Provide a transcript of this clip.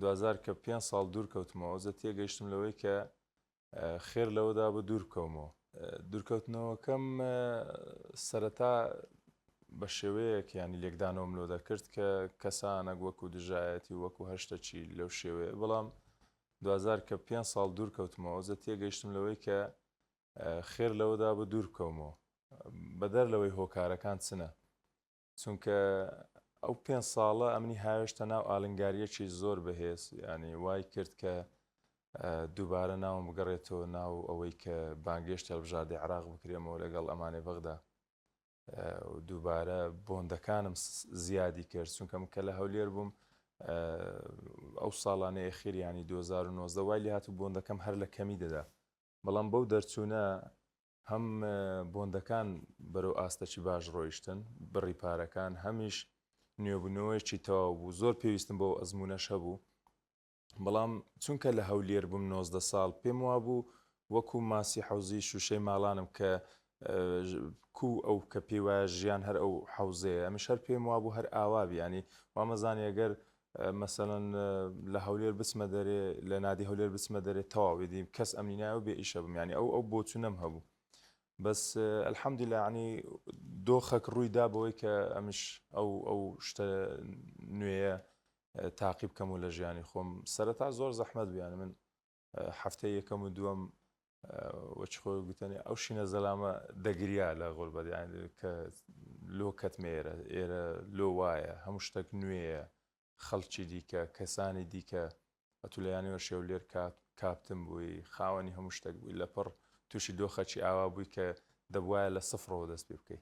دوجار کە پێ ساڵ دوور کەوتمەوە زە تێگەیشتم لەوەی کە خێر لەوەدا بە دوور بکەومەوە. دوورکەوتنەوەکەم سەرەتا بە شێوەیەک ینی لێکدانەوەم لۆ دەکرد کە کەسانەک وەکو دژایەتی وەکو هەشتەچی لەو شێوەیە بەڵام دوجار کە پێ ساڵ دوور کەوتمەوە زە تێگەیشتم لەوەی کە خێر لەوەدا بە دوور بکەومەوە بەدەر لەوەی هۆکارەکان چنە چونکە ئەو پێنج ساڵە ئەمنی هاوێشتە ناو ئالنگاریەکی زۆر بەهێز ینی وای کرد کە دووبارە ناوم بگەڕێتەوە ناو ئەوەی کە بانگێشت هەڵبژاردی عراق بکرێمەوە لەگەڵ ئەمانەی بەغدا دووبارە بۆندەکانم زیادی کرد چونکە من کە لە هەولێر بووم ئەو ساڵانەی ئەخیریانی 2009 وای لێ هاتوو بۆندەکەم هەر لە کەمی دەدا بەڵام بەو دەرچوونە هەم بۆندەکان بەرەو ئاستەکی باش ڕۆیشتن، بڕی پارەکان، هەمیش نوێبوونەوەیەکی تەواو بوو، زۆر پێویستم بەو ئەزموونەش هەبوو، بەڵام چونکە لە هەولێر بووم 19 ساڵ پێم وابوو وەکو ماسی حەوزی شوشەی ماڵانم کە کو ئەو کە پێی وایە ژیان هەر ئەو حەوزەیە ئەمیش هەر پێم وابوو هەر ئاوا بی ینی وامەزانی ئەگەر مەسەلەن لە هەولێر بچمە دەرێ لە نادی هەولێر بچمە دەرێ تەواو ئیدی کەس ئەمنی نایە و بێ ئیشە بم یانی ئەو ئەو بۆچونەم هەبوو بەس الحمدلله ینی دۆخەک ڕووی دا بەوەی کە ئەمش ئەو ئەو شتە نوێیە تاقی بکەم و لە ژیانی خۆم سەرەتا زۆر زەحمەت بیان من هەفتەی یەکەم و دووەم وەچ خۆی گوتنی ئەو شینە زەلامە دەگریا لە غوربەت یان کە لۆ کەتمە ئێرە ئێرە لۆ وایە هەموو شتێک نوێیە خەڵکی دیکە کەسانی دیکە ئەتو لە یانەوە شێولێر کات کاپتن بووی خاوەنی هەموو شتێک بووی لەپڕ تووشی دۆخەکی ئاوا بووی کە دەبواە لە سفرەوە دەست پێ بکەیت.